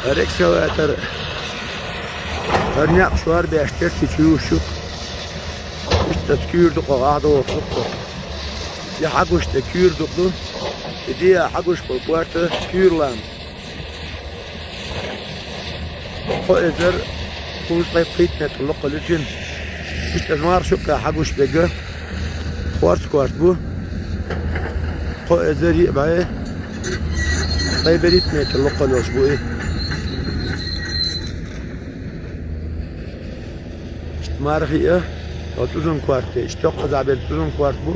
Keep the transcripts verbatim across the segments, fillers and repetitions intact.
ХӀара экскаватор, хӀара некъ шорбеш терти чу ювш ю. Иштта куьйра дукха гӀадохуш ду-кх. И хьагуш тӀе куьйра дукха ду. И де хьагуш болу корта куьйра лам. Кхо эзар кхузткъе пхийтта метр локхалла ю цуьнан. Иштта иза марха шуьгга хьагуш берг хорс корта бу. Кхо эзар йиъ бӀе ткъе берхӀитта метр локхалла йолуш бу и. Иштта мархий а, хӀо цӀузан корта, иштта йоккхаза берг цӀузан корта бу.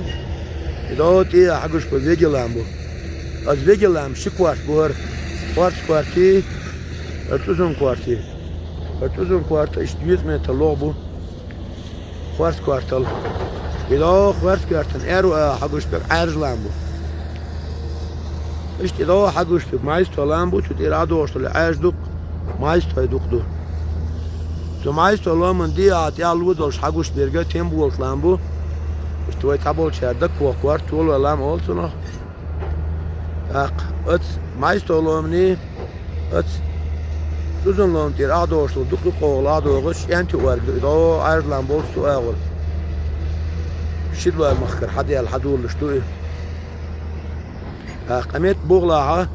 И дӀо тӀера хьагуш бу вегилам бу. Аса вегилам ши корта бу хӀара, хорс кортий, хӀара цӀузан кортий. ХӀара цӀузан корта иштта дезткъа метр логӀа бу. Хорс кортал. И дӀо хорс кортан аьрру агӀо хьагуш берг Ӏаьржа лам бу. Иштта и дӀо хьагуш берг Майсто лам бу, цу тӀера Ӏадохуш долу Ӏаьржа дукха, Майстой дукха ду. Цу Майсто ломан дегӀа тӀехь ло долуш хьагуш берг Темболат лам бу. Иштта вай цхьаболчара даккох корта, толой лам олу цунах. ТӀаккха оцу Майсто ломанний, оцу цӀузан лома тӀера Ӏадохуш долу дукха юккъехула Ӏадохуш, ЧӀаьнти орга ду, и дӀо Ӏаьржа лам болу цу агӀор. Ши лой махкара хьадаьлла, хьадолалуш ду и. ТӀаккха метта бухахь,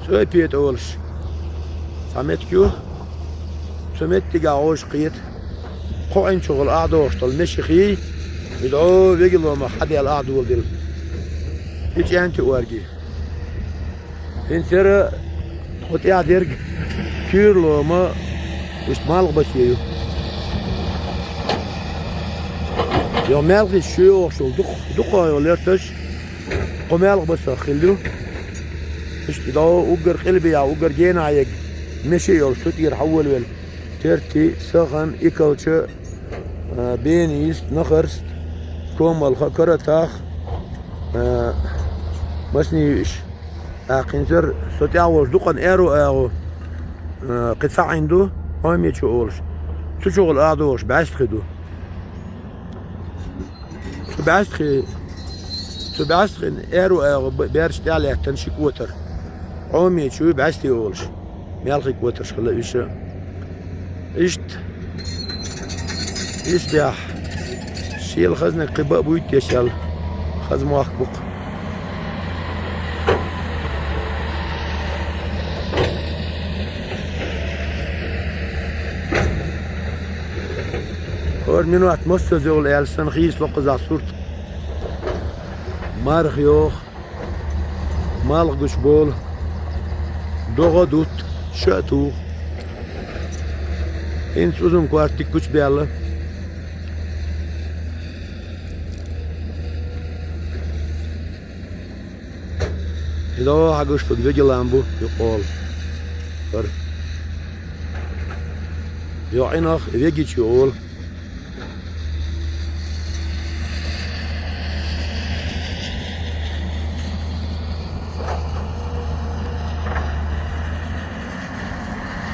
ЦӀой-Пе тӀе олуш цхьа меттиг ю. Цу меттигехь вовшах кхета. Кхо Ӏин чухула Ӏадохуш долу Мешихий, и дӀо вегиломах хьадаьлла, Ӏадоладелла. И ЧӀаьнти оргий. ХӀинца хӀара тӀаьхьа дерг куьйра лома, иштта Малхбасе ю. Йо, Малхбасе ю йохуш йолу дукха, дукха йолу лерташ кху Малхбасах хилла ю. Иштта и дӀо уггар къилбехь, уггар генахь ерг Меши йолуш цу тӀера хьаволавелла. Терти, Сахан, Икалча, а, Бенийс, Нахарст, Комалха, Каратах, а, Масний виъш. ТӀаккха хӀинца хӀара со тӀехь волуш дукха аьрру агӀо, а, кхин цхьа Ӏин ду, Хьоме чу олуш. Цу чухула Ӏадохуш БӀаьстхи ду. Цу БӀаьстхи, цу БӀаьстхин аьрру агӀо б-, бераш тӀехь лаьттина ши котар. Хьоме чу БӀаьсте олуш. Мелхий котарш хилла уьш. Иштта, исбаьхьа, шел хазаниг кхин бан а буьйцу дешал, хаза мохк бу-кх. ХӀора минот массаза йолу аьлла санна хийца локхазахь сурт. Марха йоху. Малх гуш болу. ДогӀа а дутта, ша а туху. ХӀинца узун корта дика гучубаьлла. И догӀа хьагуш берг Вегилам бу, юкъа олу. ХӀара. Йо, Ӏинах Вегичи олу.